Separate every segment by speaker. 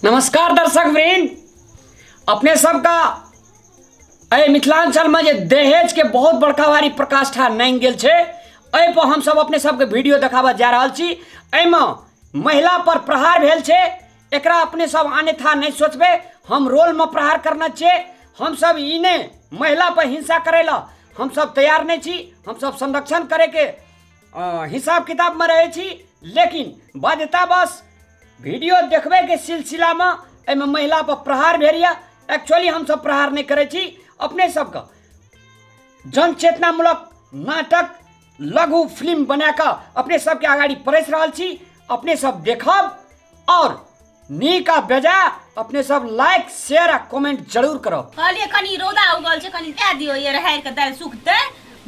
Speaker 1: नमस्कार दर्शक वृंद, अपने सबका एहि मिथिलांचलमे जे दहेजके बहुत बड़का भारी प्रकाष्ठा नांगि गेल छै, एहि पर हमसब अपने सबके वीडियो देखाबऽ जा रहल छी। एहिमे महिला पर प्रहार भेल छै, एकरा अपने सब अन्यथा नहि सोचबै। हम रोलमे प्रहार करने छियै। हमसब ई नहि महिला पर हिंसा करै लए हमसब तैयार नहि छी। हमसब संरक्षण करैके हिसाब किताबमे रहै छी, लेकिन बाध्यतावश वीडियो देखबैके सिलसिलामे एहिमे महिला पर प्रहार भेल यऽ। एक्चुअली हमसब प्रहार नहि करै छी, अपने सबके जनचेतनामूलक नाटक लघु फिल्म बना कऽ अपने सबके अगाडि परसि रहल छी। अपने सब देखब और नीक आ बेजाय अपने सब लाइक शेयर आ कमेंट जरूर करब।
Speaker 2: कहलिए कनी रौदा उगल छै, कनी दए दियौ ये रहारि के दालि सुखतै।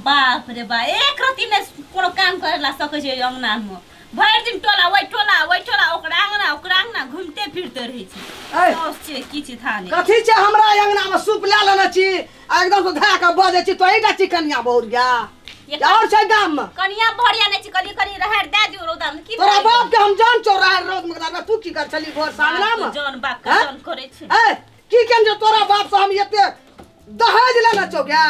Speaker 2: बाप रे बा, एक रत्ती नहि कोनो काम करे ला सकै छै अंगना मे। भरि दिन टोला ओहि टोला ओहि टोला ओकरा अंगना ओकरा अंगना घुमिते फिरते रहै छै।
Speaker 3: ऐ।
Speaker 2: साउस छै की छै था नहि।
Speaker 3: कथी छै हमरा अंगना में सूप लए लेने छी आ एकदम से धए के बजै छी। तोही टा छी कनिया बहुरिया
Speaker 2: ये
Speaker 3: और छै गाम में?
Speaker 2: कनिया बहुरिया नहि छी, कहलिए कनी रहारि दए दियौ रौदा मे। की
Speaker 3: तोरा
Speaker 2: भए
Speaker 3: बाप के हम जान चौ रहा रौद में दादा, तू की कर छली भोर से अंगना में?
Speaker 2: जान बाप के
Speaker 3: हैं?
Speaker 2: जान करै छै।
Speaker 3: ए की केन जे तोरा बाप से हम एते दहेज लेने छौ क्या?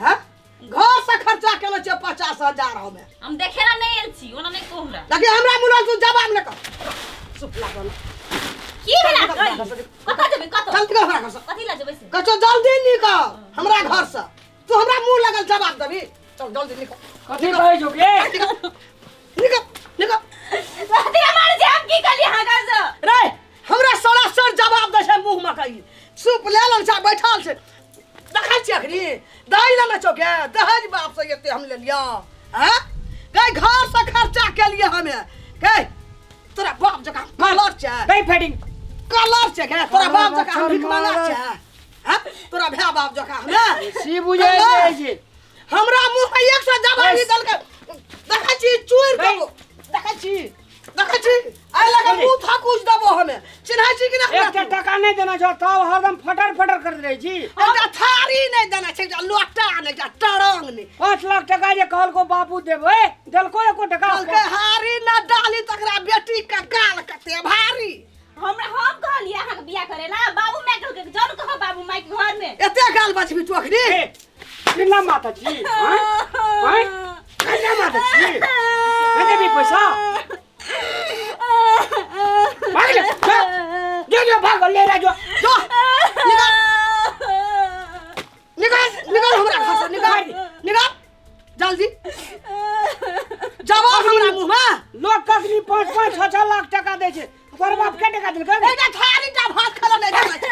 Speaker 3: हैं? घर से खर्चा केने छियै 50,000 हमे।
Speaker 2: हम देखे ला नहि आयल छी, ओना नहि कहू हमरा।
Speaker 3: लेकिन हमरा मुँह तू जवाब नहि कर। चुप लागल।
Speaker 2: की भेला? कतऽ जेबै कतऽ?
Speaker 3: चल निकल हमरा घर से।
Speaker 2: कथी ला जेबै से?
Speaker 3: कचो जल्दी निकल हमरा घर से। तू हमरा मुँह लगल जवाब देबी? चल जल्दी निकल।
Speaker 1: कथी कहै छौ गे?
Speaker 3: निकल निकल निकल।
Speaker 2: कथी हमर जे हम की कहली अहाँ घर से?
Speaker 3: रे हमरा सरासर जवाब दै छै मुँह में कही। सूप ले लन छै बैठल छै। देखै छियै अखनी दहेज लेने छौ के? दहेज बाप से एते हम लेलियौ हैं? गई घर से खर्चा केलिए हमे। गई तोरा बाप जकाँ कलर छै।
Speaker 1: गई फाइटिंग
Speaker 3: कलर छै गे तोरा बाप जकाँ हम भीख मांगा छै हैं? तोरा भाय बाप जकाँ हमे
Speaker 1: सी बुझै छै जे
Speaker 3: हमरा मुँह में एक सौ जवाब ही देलकै। देखै छी चूर देबो। देखै छी देखै छी आइ लगे मुँह थकुच देबो हमे। चिन्है छी कि नहि?
Speaker 1: एकटा टका नहि देना छौ तब हरदम फटर फटर करैत रहै छी।
Speaker 3: एकटा थारी नहि देना छै, एकटा लोटा नहि, एकटा तरंग नहि।
Speaker 1: 5 लाख टका जे कहलको बाबू देबै, देलको एको टका?
Speaker 3: कहलकै हारी न डाली तकरा बेटी के गाल कते भारी।
Speaker 2: हमरा हम कहलियै अहाँके बियाह करे ला, बाबू माय कहलकै जरूर कह बाबू माय के घर में।
Speaker 3: एते गाल बचबी तू अखनी?
Speaker 1: ए, किन्ना माता छी? हाँ? हाँ? किन्ना माता छी? नहीं देबी पैसा? भाग ले, जा। जो जो भाग ले रहा जो।
Speaker 3: जो निकल निकल निकल हमरा घर से निकल निकल जल्दी जवाब हमरा मुँह में।
Speaker 1: लोग कखनी 5-5 6-6 लाख टका दै छै, तोहर बाप के टका देलकै?
Speaker 3: एकटा थारी टा भात खेला नहि देना छै।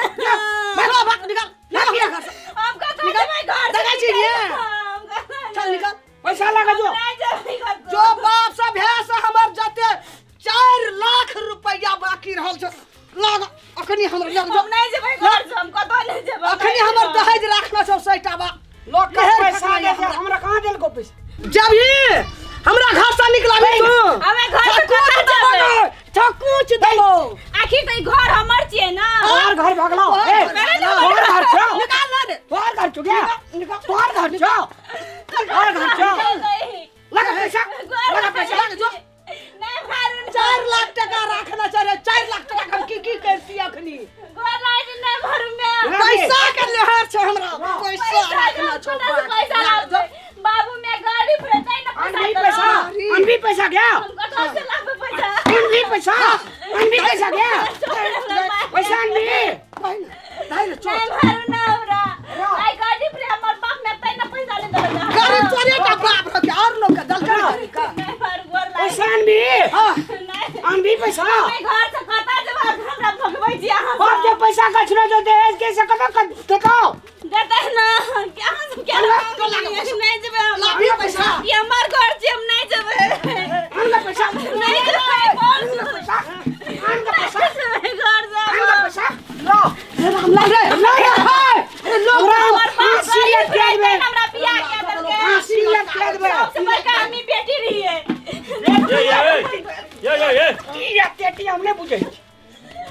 Speaker 3: भागो भाग निकल निकल हमरा घर से।
Speaker 2: हम कतऽ जेबै घर से?
Speaker 3: देखै छी ये।
Speaker 2: हम कतऽ
Speaker 3: चल निकल।
Speaker 1: पैसा लगा जो।
Speaker 2: नहि जेबै कतौ।
Speaker 3: जो बाप से भैंस हमर जते 4 लाख रुपया बाकी रहल छै लग अखनी हमर लग जो।
Speaker 2: हम नहि जेबै घर से, हम कतौ नहि जेबै।
Speaker 3: अखनी हमर दहेज राखना छौ सैटा बा।
Speaker 1: लोग के
Speaker 3: लहर
Speaker 1: पैसा
Speaker 3: फकना
Speaker 1: दै छै,
Speaker 3: हमरा।
Speaker 1: हमरा कहाँ देलको पैसा?
Speaker 3: जब ही हमरा घर से निकलाबी तू
Speaker 2: हमे घर से
Speaker 3: थकुच
Speaker 2: कतऽ
Speaker 3: देबो
Speaker 2: जेबै?
Speaker 3: ने, थकुच देबो।
Speaker 2: आखिर तऽ ई घर हमर छियै ना।
Speaker 1: तोहर घर भगलो।
Speaker 3: तोहर
Speaker 1: ए,
Speaker 3: घर भगलो।
Speaker 1: तोहर घर छौ।
Speaker 3: निकाल ना रे।
Speaker 1: तोहर घर छौ क्या?
Speaker 3: निकाल।
Speaker 1: तोहर घर छौ। तोहर घर छौ। लगा पैसा, लगा पैसा।
Speaker 3: लगा जो।
Speaker 2: नहि मारू।
Speaker 3: 4 लाख टका राखना छै रे, 4 लाख टका हम की की करती अखनी?
Speaker 2: गोर लागि नहि भरू मैं।
Speaker 3: पैसा के लेहर छै हमरा, पैसा राखना छौ।
Speaker 2: पैसा लाबबै। बाबू मैं गरीब रहतै ना पैसा
Speaker 1: अनभी
Speaker 2: देलक।
Speaker 1: पैसा, अनभी पैसा गया।
Speaker 2: हम कतऽ से लाबबै पैसा?
Speaker 1: अनभी पैसा, अनभी पैसा गया। पैसा अनभी।
Speaker 3: दाइ चो।
Speaker 2: नहि भरू ना हमरा। आइ गरीब रे हमर बाप मैं तै ना पैसा ले देलक।
Speaker 3: गरीब तोरे का बाप रह के और लोग के दलकन करी का।
Speaker 2: नहि भरू गोर लागि।
Speaker 1: पैसा अनभी।
Speaker 3: हां
Speaker 2: नहि।
Speaker 1: अनभी पैसा।
Speaker 2: हमे घर से कतऽ जेबै? हमरा भगबै छी अहाँ।
Speaker 1: बाप के पैसा कछनो जो दहेज के से कतऽ देतौ?
Speaker 2: देतै ना। अहाँ सब केना नहि जेबै हम।
Speaker 3: लाभी पैसा।
Speaker 2: ई हमर घर छी, हम नहि जेबै।
Speaker 1: अनगा पैसा।
Speaker 2: नहि जेबै घर से।
Speaker 1: अनगा पैसा।
Speaker 2: नहि जेबै घर से।
Speaker 1: अनगा पैसा। लो।
Speaker 3: राम लाल रे,
Speaker 1: लो रे, हाय।
Speaker 3: अरे लो।
Speaker 1: हमरा
Speaker 2: हमर बाप
Speaker 1: फांसी
Speaker 2: गरीब
Speaker 1: लटका
Speaker 2: रहतै,
Speaker 1: देबै।
Speaker 2: हमरा बियाह कए देलकै।
Speaker 1: फांसी लटका देबै।
Speaker 2: सबसे बड़का हमही बेटी रहियै।
Speaker 4: ये ये ये ये ये
Speaker 1: की या टेटी हम नहि बुझै छी।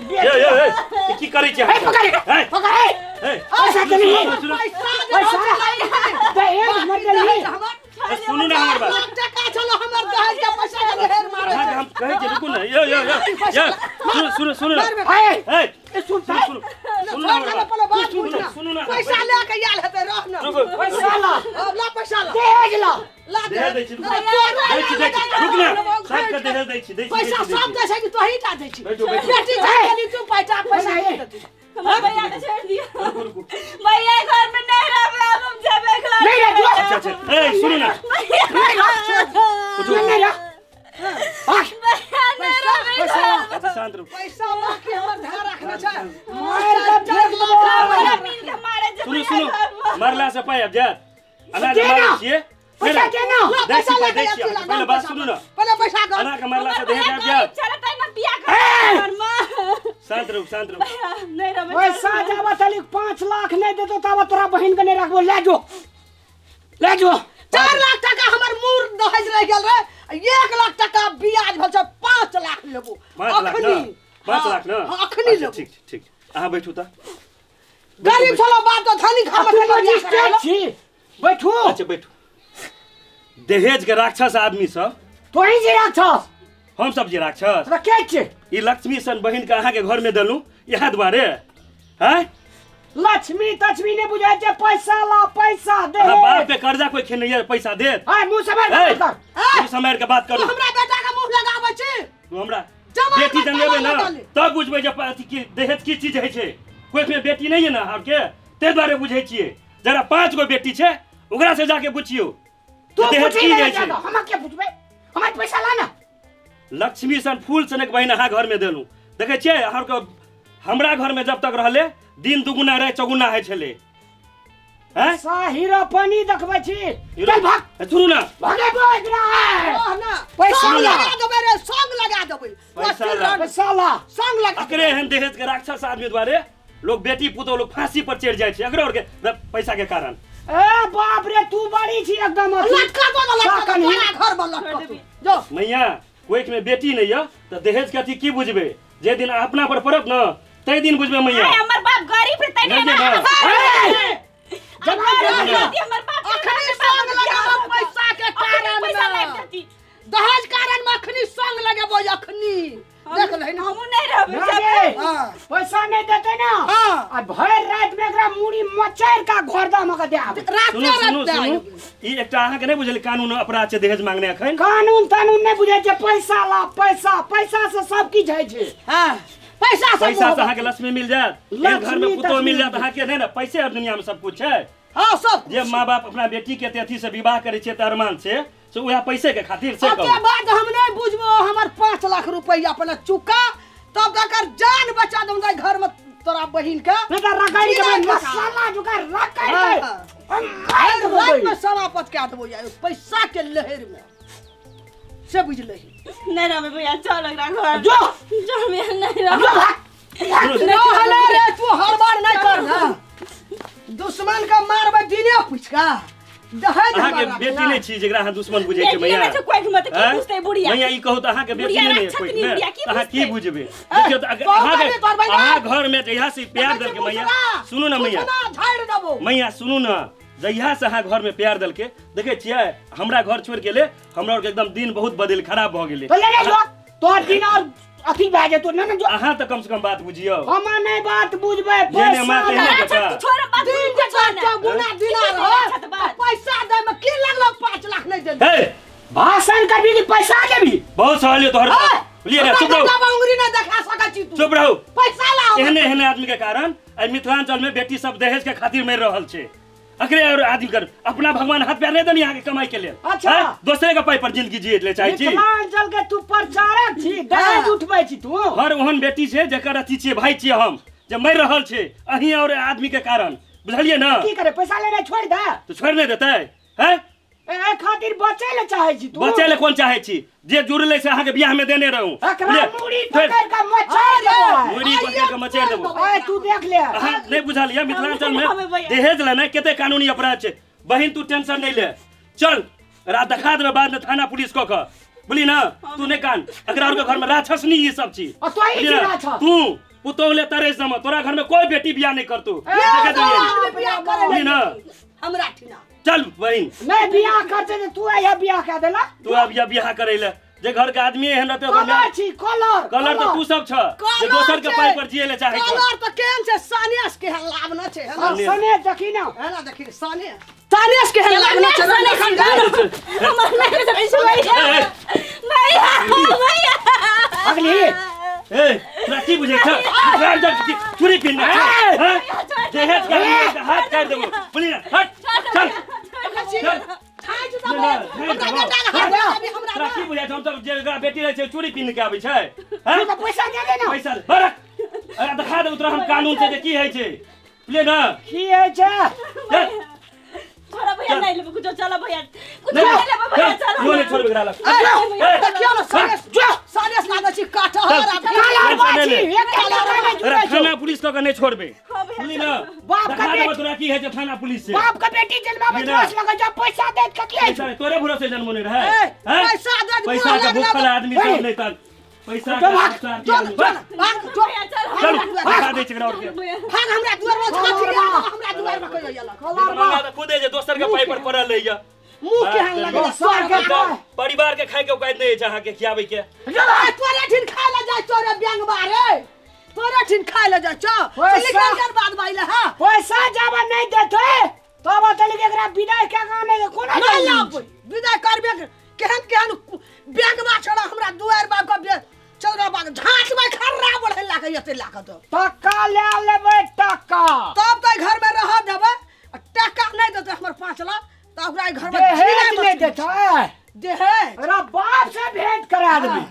Speaker 4: ये ये ये की करै छी?
Speaker 1: हे पकड़
Speaker 4: हे
Speaker 1: पकड़।
Speaker 4: हे
Speaker 1: पैसा देलही?
Speaker 4: सुनू
Speaker 3: पैसा
Speaker 1: पैसा दहेज हमर देलही?
Speaker 3: हमर
Speaker 4: सुनू ना हमर बात।
Speaker 3: लाख टका छलो हमर दहेज के पैसा के ढेर मारे
Speaker 4: अहाँके हम कहै छी रुकू ने। ये ये ये ये सुनू सुनू सुनू।
Speaker 1: हे
Speaker 4: हे
Speaker 1: मार के फेंक देबो।
Speaker 2: हमरा मिल के मारे जे
Speaker 4: सुनू सुनू, मरला से पाइ आबि जायत? अना जे
Speaker 1: दे ना।
Speaker 4: मारै छियै
Speaker 1: पैसा दे ना।
Speaker 4: दै छी पाइ, दै छी अहाँके। पहिले बात सुनू ने।
Speaker 3: पहिले पैसा दो।
Speaker 4: अना के मरला से दहेज आबि जायत?
Speaker 2: चल तै ना बियाह कर घर में।
Speaker 4: शांत रहू, शांत रहू।
Speaker 2: नहीं रहबै।
Speaker 1: पैसा जाबा तलिक 5 लाख नहीं देतो ताबा तोरा बहिन के नहीं राखबो। ले जो, ले जो।
Speaker 3: 4 लाख टका हमर मूर दहेज रह गेल रे, 1 लाख टका ब्याज भेल छै, 5 लाख लेबो।
Speaker 4: 5 लाख ना? 5 लाख ना?
Speaker 3: हाँ, अखनी
Speaker 4: अच्छा,
Speaker 3: लेबो।
Speaker 4: ठीक ठीक, अहाँ बैठू तऽ।
Speaker 3: गरीब छलो बाप तो धनी घर में
Speaker 1: तू
Speaker 3: केना बियाह
Speaker 1: मजिस्ट्रेट
Speaker 3: कराएलो?
Speaker 1: छी, बैठू।
Speaker 4: अच्छा बैठू। दहेज के राक्षस आदमी सब।
Speaker 1: तोही जे राक्षस?
Speaker 4: हम सब जे राक्षस?
Speaker 1: तोरा के छै?
Speaker 4: ई लक्ष्मी सन बहिन के अहाँ के घर में देलू इएह दुआरे? हैं?
Speaker 1: लक्ष्मी तक्ष्मी नहीं बुझाय छै, पैसा ला, पैसा दे।
Speaker 4: अहाँ बाप पे कर्जा कोई खेने ये पैसा देत?
Speaker 1: आय मुंह से मार
Speaker 4: ए,
Speaker 1: के बात कर।
Speaker 4: मुंह से मार के बात करू।
Speaker 3: तू हमरा बेटा के मुंह लगाबै छी?
Speaker 4: तू हमरा
Speaker 3: जमा
Speaker 4: बेटी
Speaker 3: मत
Speaker 4: जनेबै ना
Speaker 3: लगा ले।
Speaker 4: तब बुझबै जे अथी की दहेज की चीज होइ छै। कोई में बेटी नहीं है ना और के, ते दुआरे बुझै छियै। जरा 5 गो बेटी छै ओकरा से जाके पुछियौ।
Speaker 1: तू
Speaker 4: दहेज
Speaker 1: पूछी
Speaker 4: की
Speaker 1: ले
Speaker 4: जाइ छै?
Speaker 1: जाके, हमरा के पूछबै? हमरा पैसा ला ना।
Speaker 4: लक्ष्मी सन फूल सनक बहिन अहाँ घर में देलू। देखै छियै अहाँ के हमरा घर में जब तक रहले दिन दुगुना रहे चौगुना होइ छलै। हैं?
Speaker 1: सा हीरो पानी देखबै छी।
Speaker 4: हीरो-
Speaker 1: चल भाग।
Speaker 4: ए, सुनू ना।
Speaker 1: भागे बो एकरा।
Speaker 3: ओह ना।
Speaker 1: पैसा
Speaker 3: संग
Speaker 1: ला।
Speaker 3: लगा देबै रे, संग लगा देबै।
Speaker 4: पैसा ला।
Speaker 1: पैसा ला।
Speaker 3: संग लगा
Speaker 4: अकरे एहन दहेज के राक्षस आदमी द्वारे लोग बेटी पुतोह लोग फांसी पर चढ़ जाइ छै अकरे और के पैसा के कारण।
Speaker 1: ए बाप रे, तू बड़ी छी एकदम अथी।
Speaker 3: लटका दो ना, लटका दो,
Speaker 1: साकन ही।
Speaker 3: तोरा घर में लटका दो। जो।
Speaker 4: मैया, कोइक में बेटी नहीं है त दहेज के अथी की बुझबै? जे दिन अपना पर पड़त न तै दिन बुझबै मैया।
Speaker 2: आय हमर बाप गरीब रे तै
Speaker 4: नहीं,
Speaker 2: ना।
Speaker 4: नहीं,
Speaker 1: ए! जवाब दे
Speaker 4: नहीं,
Speaker 1: ना।
Speaker 4: नहीं।
Speaker 2: हमर बाप
Speaker 3: अखनी संग लगाबो पैसा के कारण
Speaker 2: पैसा
Speaker 3: में।
Speaker 2: लागि जाती।
Speaker 3: दहेज कारण में अखनी संग लगेबो अखनी। देख लही ना।
Speaker 2: हमहूँ नहीं रहबै।
Speaker 1: ना गे।
Speaker 3: हाँ।
Speaker 1: पैसा नहीं देते ना।
Speaker 3: हाँ।
Speaker 1: आ भरि रात में एकरा मुड़ी मचैर का घर दा मके दे आबै।
Speaker 3: राते
Speaker 4: सुनू सुनू
Speaker 3: रात
Speaker 4: सुनू, ई एकटा अहाँ के नहीं बुझल कानून अपराध छै दहेज मांगने अखन?
Speaker 1: कानून तानून नहीं बुझै छै, पैसा ला, पैसा, पैसा से सब किछ होइ छै।
Speaker 3: हाँ, पैसा से
Speaker 4: पैसा से
Speaker 3: मोहब्बत।
Speaker 4: अहाँ के लक्ष्मी मिल जायत, एक घर में
Speaker 1: लक्ष्मी
Speaker 4: पुतोह मिल
Speaker 1: तक्ष्मी।
Speaker 4: जायत अहाँ के, नहीं ना पैसे और दुनिया में सब कुछ है।
Speaker 3: हाँ, सब
Speaker 4: जे माँ बाप अपना बेटी के अथी से विवाह करे छै त अरमान से, से वएह पैसे के खातिर से
Speaker 3: ओके
Speaker 4: कहू।
Speaker 3: बाद हम नहीं बुझबो, हमर 5 लाख रुपया अपना चुका तब तकर जान बचा दम घर में तोरा बहिन के।
Speaker 1: नहीं त रगड़ के
Speaker 3: जीरा के
Speaker 1: मसाला जुका रगड़ के।
Speaker 3: हाँ।
Speaker 1: हम मार देबो
Speaker 3: रात में
Speaker 1: बहिन।
Speaker 3: समापत कए देबो यार पैसा के लहर में से बुझ लही।
Speaker 2: नहीं रहबै भैया, चल एकरा घर।
Speaker 1: जो।
Speaker 2: जो भैया, नहीं रहबै।
Speaker 1: जो भाग।
Speaker 4: सुनू,
Speaker 3: रहले रे, तू हर बार नहीं कर ना। दुश्मन के मारबै दिने पूछ का। दहेज
Speaker 4: अहाँ के
Speaker 3: हमरा
Speaker 4: बेटी
Speaker 3: रखना।
Speaker 4: नहीं छी जेकरा अहाँ दुश्मन बुझै छी
Speaker 2: बेटी
Speaker 4: मैया।
Speaker 2: नहि छै कोइ के, मतलब की
Speaker 4: हैं?
Speaker 2: बुझतै बुढ़िया?
Speaker 4: मैया ई कहू त अहाँ के बेटी
Speaker 2: बुढ़िया
Speaker 4: नहीं है
Speaker 2: राक्षस
Speaker 4: कोइ
Speaker 2: नहीं,
Speaker 4: ने।
Speaker 2: बुढ़िया की
Speaker 4: अहाँ की
Speaker 2: बुझतै?
Speaker 4: बुझबै? देखियौ त अगर
Speaker 3: कहू
Speaker 4: अहाँ
Speaker 3: कनी
Speaker 4: के
Speaker 3: तोहर बहिना।
Speaker 4: अहाँ घर में जहिया से प्यार
Speaker 3: देखै छी
Speaker 4: देलकै मैया,
Speaker 3: मुसरा।
Speaker 4: सुनू ना मैया।
Speaker 3: मुसरा झाड़ि देबो।
Speaker 4: मैया सुनू ना, जहिया से अहाँ घर में प्यार देलकै, देखै छियै हमरा घर छोड़ि गेलै, हमरा आरके एकदम दिन बहुत बदलि खराब भऽ गेलै।
Speaker 1: तो ले ले जो, तोहर दिन और अथी भए जेतौ, नहि ने जो।
Speaker 4: अहाँ तऽ कम से कम बात बुझियौ।
Speaker 1: हम नहि बात बुझबै,
Speaker 4: जेने
Speaker 1: पैसा
Speaker 4: माँ तेने
Speaker 1: ला।
Speaker 4: बेटा।
Speaker 2: अच्छा, तू छोड़ बात,
Speaker 3: दिन
Speaker 2: बुझ
Speaker 3: के
Speaker 2: छोड़ ना।
Speaker 3: चौगुना दिना
Speaker 2: की
Speaker 3: रह,
Speaker 2: अच्छा तऽ बात।
Speaker 3: पैसा दै में की लगलो 5 लाख नहीं देलकै?
Speaker 4: हे!
Speaker 1: भाषण करबी कि पैसा देबी?
Speaker 4: बहुत सवाल यौ तोहर।
Speaker 3: हे!
Speaker 4: लिए रे, चुप रहू।
Speaker 3: हमरा उंगली नहि देखा सकै छी तू।
Speaker 4: चुप रहू।
Speaker 3: पैसा लाओ।
Speaker 4: एहने एहने आदमी के कारण आइ मिथिलांचल में बेटी सब दहेज के खातिर मरि रहल छै। अकरे और आदमी कर अपना भगवान हाथ पैर नहीं देनी अहाँ के कमाई के लेल।
Speaker 1: अच्छा।
Speaker 4: हैं? दोसरे के पाई पर जिंदगी जिए ले चाहे छी।
Speaker 1: मिथिलांचल के तू प्रचारक छी, दहेज उठबै छी तू।
Speaker 4: हर ओहन बेटी छै जकर अथी छियै, भाई छियै हम, जे मरि रहल छै अहीं और आदमी के कारण, बुझलियै ना?
Speaker 1: की करे, पैसा लेने छोड़ि दे?
Speaker 4: तो छोड़ि नहि देतै? हैं?
Speaker 1: ए खातिर बचै ले चाहै छी तू?
Speaker 4: बचै ले कोन चाहै छी? जे जुड़लै से अहाँके बियाह में देने रहूं।
Speaker 1: एकरा
Speaker 4: बुझलियै?
Speaker 1: मुड़ी पकड़ि के मचैड़ देबो।
Speaker 4: मुड़ी पकड़ि के मचैड़ देबो।
Speaker 1: ए तू देख ले।
Speaker 4: अहाँ नहि बुझल यऽ मिथिलांचल में
Speaker 2: हमें भैया।
Speaker 4: दहेज लेनाइ कते कानूनी अपराध छै। बहिन तू टेंशन नहि ले, चल रात देखा देबै बाद में थाना पुलिस कऽ कऽ, बुझली ना? तू नहि कान, एकरा आरके घर में राक्षस नहीं ई सब चीज।
Speaker 1: आ तोही छी
Speaker 4: बुझली ना?
Speaker 1: राक्षस।
Speaker 4: तू पुतोह ले तरस दम, तोरा घर में कोई बेटी बियाह नहीं करतू।
Speaker 3: ए,
Speaker 4: देखा देलियै।
Speaker 3: आदमी बियाह करे
Speaker 4: बुझली ना?
Speaker 3: हमरा ठिना।
Speaker 4: चल बहिन।
Speaker 1: नहीं बियाह करते तऽ तू आइया बियाह कए देला?
Speaker 4: तू आब या बियाह करै ले, जे घर के आदमी एहन रहतै ओकर
Speaker 1: कलर छी, कलर,
Speaker 4: कलर तऽ तू सब छ, जे
Speaker 3: कलर
Speaker 4: दोसर के
Speaker 3: छै।
Speaker 4: पाइ पर जिए ले चाहै छ।
Speaker 3: कलर तऽ केहन छै, सानियास के लाभ न छै, है ना?
Speaker 1: हाँ, सने देखी ना।
Speaker 3: है ना, देखी, सानिया। सानियास के लाभ न छै,
Speaker 2: सानिया,
Speaker 3: देखी
Speaker 2: सानिया।
Speaker 3: ना।
Speaker 2: हमर नहि छै, भैया। भैया, भैया।
Speaker 1: अगली।
Speaker 4: ए, तोरा की बुझै छ? मिथिलांचल के चूड़ी पिन्हने छ, हैं? दहेज के आदमी के हाथ काटि देबो। बुझली ना? हट, चल। चल।
Speaker 3: छाँटि
Speaker 4: नहि,
Speaker 3: देबो।
Speaker 4: नहि,
Speaker 3: हमरा
Speaker 4: नहि,
Speaker 3: बेटा के हाथ
Speaker 1: नहि।
Speaker 3: देबी, हमरा
Speaker 4: तोरा की बुझै छ? हम सब जे एकरा बेटी रहै छै, चूड़ी पिन्ह के आबै छै, हैं?
Speaker 1: तू तऽ पैसा दे दे ना।
Speaker 4: पैसा दे, बरक। अरे देखा देखा देबो तोरा हम कानून से जे की होइ छै, बुझलियै ने?
Speaker 1: की होइ छै?
Speaker 4: चल।
Speaker 2: छोड़ा भैया, नहीं लेबो कुछो, चलो भैया, कुछो
Speaker 4: नहीं,
Speaker 2: नहीं लेबो भैया,
Speaker 4: चल,
Speaker 2: चलो
Speaker 4: यो
Speaker 2: ना।
Speaker 4: नहीं छोड़बै एकरा लग।
Speaker 3: ए,
Speaker 4: ए,
Speaker 3: देखियौ ने, साले
Speaker 1: जो
Speaker 3: साले लागै छी कटहर आ
Speaker 1: काला
Speaker 4: टेंशन नहि
Speaker 1: बाछी
Speaker 4: ले।
Speaker 1: एक काला नहि
Speaker 4: तोरा
Speaker 1: जुड़ै छौ।
Speaker 4: थाना पुलिस कऽ के नहि छोड़बै,
Speaker 2: हाँ भैया,
Speaker 4: बुझली ने?
Speaker 1: बाप का
Speaker 4: देखा देबो
Speaker 1: बेटी।
Speaker 4: तोरा की होइ छै थाना पुलिस से।
Speaker 1: बाप के बेटी जन्माबै
Speaker 4: बुझली ने?
Speaker 1: दोष लगै छै, पैसा दैत कथी होइ
Speaker 4: पैसा
Speaker 1: छै?
Speaker 4: तोरे भरोसे जन्मो नहि रहै।
Speaker 3: ए,
Speaker 4: हैं?
Speaker 3: पैसा दैत
Speaker 4: पैसा
Speaker 3: बुरा
Speaker 4: के
Speaker 3: लागला
Speaker 4: भूखल
Speaker 3: तऽ-
Speaker 4: आदमी सब
Speaker 1: ए,
Speaker 4: नहि तन पैसा
Speaker 1: तो
Speaker 4: के
Speaker 1: भाग,
Speaker 4: आसार के
Speaker 3: चल
Speaker 4: आदमी।
Speaker 3: चल भाग, चल।
Speaker 2: भैया, चल।
Speaker 4: चल,
Speaker 3: भाग,
Speaker 4: देखा दै छै एकरा आओर के।
Speaker 2: भैया।
Speaker 3: भाग, हमरा दुआर में छाती रे, हमरा दुआर में कहियो एलक।
Speaker 4: मंगा तऽ खुदे जे दोसर के पाइ पर पड़ल रहैया।
Speaker 3: मुँह केहन लगै छै,
Speaker 1: सर के
Speaker 3: सर
Speaker 4: परिवार के खाय के औकात नहि अछि अहाँके खियाबै के।
Speaker 3: रे, तोरे ठिन खाय ले जाइ तोरे बैंगबा रे, तोरे ठिन खाय ले जाइ छौ।
Speaker 1: पैसा।
Speaker 3: निकल कर बाद बाइले। हां,
Speaker 1: पैसा जब नहीं देते तब तलिक एकरा विदाई के गाने के कोना
Speaker 3: नहीं
Speaker 1: जरूरी
Speaker 3: लाब
Speaker 1: छै?
Speaker 3: विदा करबे। केहन केहन बैंगबा छोड़ा हमरा दुआर बाप के चौरा बाग झाट में खर्रा बढ़े लागे एते लागत।
Speaker 1: टक्का ले लेबै टक्का,
Speaker 3: तब तो घर में रह देबै। आ टका नहीं देते हमर 5 लाख तऽ ओकरा घर में
Speaker 1: दहेज
Speaker 3: जीना
Speaker 1: नहीं
Speaker 3: मुश्किल
Speaker 1: देते
Speaker 3: छै। दहेज
Speaker 1: एकरा बाप से भेंट करा देबै।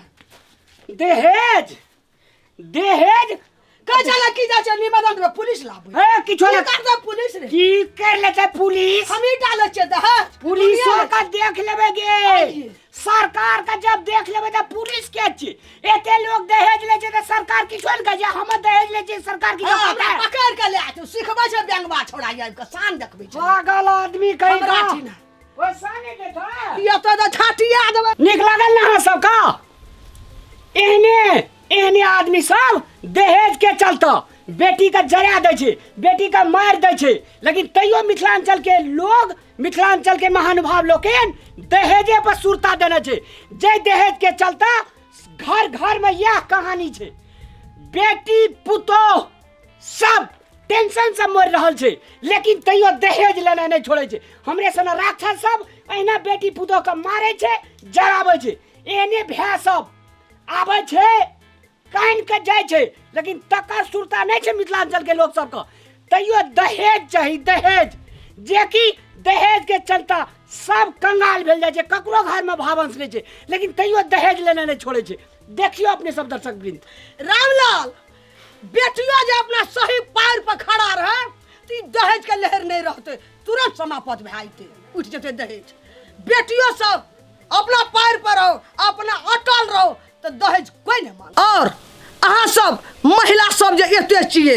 Speaker 1: दहेज दहेज
Speaker 3: कह चला की जाइ छै निवेदन देबै, पुलिस लाबै।
Speaker 1: हे, किछो
Speaker 3: की
Speaker 1: नहि
Speaker 3: करतै पुलिस रे?
Speaker 1: की कर लेते पुलिस?
Speaker 3: हमही डालै छियै दहेज।
Speaker 1: पुलिसो का देख लेबे गे।
Speaker 3: आइए।
Speaker 1: सरकार का जब देख लेबे तऽ पुलिस के छी। एते लोग दहेज ले छै तऽ सरकार किछो नहि कहै छै। हम दहेज ले छियै, सरकार किछो
Speaker 3: हाँ,
Speaker 1: कहतै?
Speaker 3: पकड़ के ले आय, सिखबै छै बैंगबा छोड़ा आबि कऽ शान देखबै छै।
Speaker 1: पागल आदमी कहीं
Speaker 3: हमरा
Speaker 1: का।
Speaker 3: ठीक ना।
Speaker 1: पैसा नहीं देता।
Speaker 3: ई एतऽ तऽ छाटिया देबै।
Speaker 1: नीक लागल ना अहाँ सबके? एहने एहने आदमी सब दहेज के चलते बेटी के जरा दै छै, बेटी के मारि दै छै, लेकिन तैयो मिथिलांचल के लोग, मिथिलांचल के महानुभाव लोकनि दहेजे पर सुरता देने छै। जे दहेज के चलते घर घर में यह कहानी छै, बेटी पुतोह सब टेंशन से मरि रहल छै, लेकिन तैयो दहेज लेनाइ नहि छोड़ै छै। हमरे सन राक्षस सब अहिना बेटी पुतोह के मारै छै, जराबै छै। एहने भाय सब आबै छै, कानि के जाइ छै, लेकिन तकर सुरता नहि छै मिथिलांचल के लोक सबके। तैयो दहेज चाही, दहेज, जेकि दहेज के चलता सब कंगाल भेल जाइ छै। ककरो घरमे भावंश नहि छै, लेकिन तैयो दहेज लेनाइ नहि छोड़ै छै। देखियौ अपने सब दर्शक वृंद।
Speaker 3: रामलाल, बेटियो जे अपना सही पैर पर खड़ा रहे तऽ ई दहेज के लहर नहि रहतै, तुरंत समाप्त भए जेतै, उठि जेतै दहेज। बेटियो सब अपना पैर पर रहो, अपना अटल रहो, तऽ दहेज कोइ नहि मान। और अहाँ सब महिला सब जे एते छियै,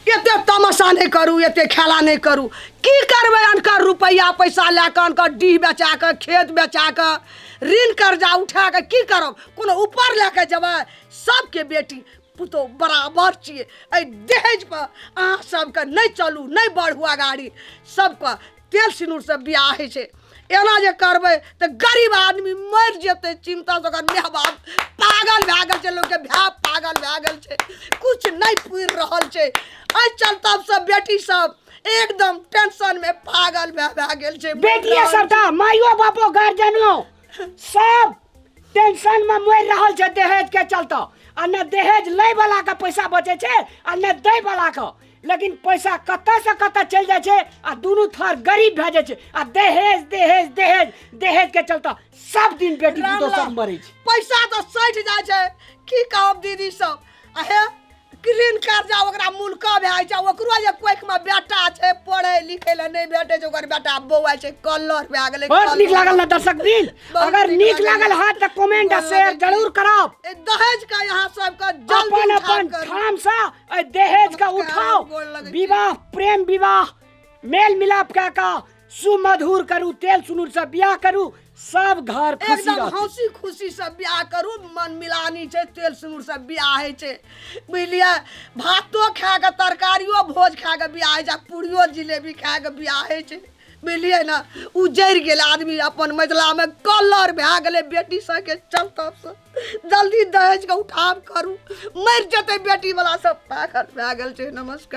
Speaker 3: एते तमाशा नहि करू, एते खेला नहि करू। की करबै अनकर रुपैआ पैसा लए कऽ, अनकर डीह बेचा कऽ, खेत बेचा कऽ, ऋण कर्जा उठा कऽ की करब? कोनो ऊपर लए कऽ जेबै? सबके बेटी पुतोह बराबर छियै। एहि दहेज पर अहाँ सबके नहि चलू, नहि बढ़ू अगाड़ी। सबके तेल सिनूरसँ बियाह होइ छै। एना जे करबै तऽ गरीब आदमी मरि जेतै चिन्तासँ। ओकर माय बाप पागल भए गेल छै, लोकके भाय पागल भए गेल छै, किछु नहि पुरि रहल छै। एहि चलते सब बेटी सब एकदम टेंशनमे पागल भए भए गेल छै।
Speaker 1: बेटिए सब तऽ माइयो बापो गार्जियनो सब टेंशन में मरि रहल छै दहेज के चलते। आ न दहेज लै वाला के पैसा बचै छै आ न दै वाला के, लेकिन पैसा कतऽ से कतऽ चलि जाइ छै आ दुनू थर गरीब भए जाइ छै। आ दहेज दहेज दहेज दहेज के चलते सब दिन बेटी पुतोह सब मरै छै।
Speaker 3: पैसा तऽ सठि जाइ छै। की कहब दीदी सब, आ हे ऋण कर्जा ओकरा मूलका भए जाइ छै। ओकरो जे कोखिमे बेटा छै, पढ़ै लिखै लए नहि भेटै छै, ओकर बेटा बौआइ छै, कलर भए गेलै।
Speaker 1: बहुत नीक लागल ना दर्शक वृंद?
Speaker 3: बहुत
Speaker 1: अगर
Speaker 3: नीक
Speaker 1: नीक
Speaker 3: लागल।
Speaker 1: लागल हाथ तऽ कमेंट आ
Speaker 3: गोर
Speaker 1: शेयर
Speaker 3: लगै छी।
Speaker 1: जरूर करब।
Speaker 3: ए, दहेज के यहाँ सबके जल्दी
Speaker 1: अपन
Speaker 3: उठाव
Speaker 1: अपन
Speaker 3: करू।
Speaker 1: ठाम से एहि दहेज के
Speaker 3: नमस्कार,
Speaker 1: उठाओ।
Speaker 3: गोर लगै छी।
Speaker 1: विवाह प्रेम विवाह मेल मिलाप कए कऽ सुमधुर करू, तेल सुनूर से बियाह करू, सब घर खुशी
Speaker 3: एकदम
Speaker 1: रहतै।
Speaker 3: हंसी खुशी से बियाह करू। मन मिलानी छै, तेल सिन्दूर से बियाह होइ छै, बुझलियै? भातो खा कऽ, तरकारियो भोज खा कऽ बियाह होइ छै, आ पूरियो जिलेबी खा कऽ बियाह होइ छै, बुझलियै ने? उजड़ि गेल आदमी अपन मिथिलामे, कलर भए गेलै बेटी सबके चलते। जल्दी दहेजके उठाव करू, मरि जेतै बेटी वाला सब, पागल भए गेल छै। नमस्कार।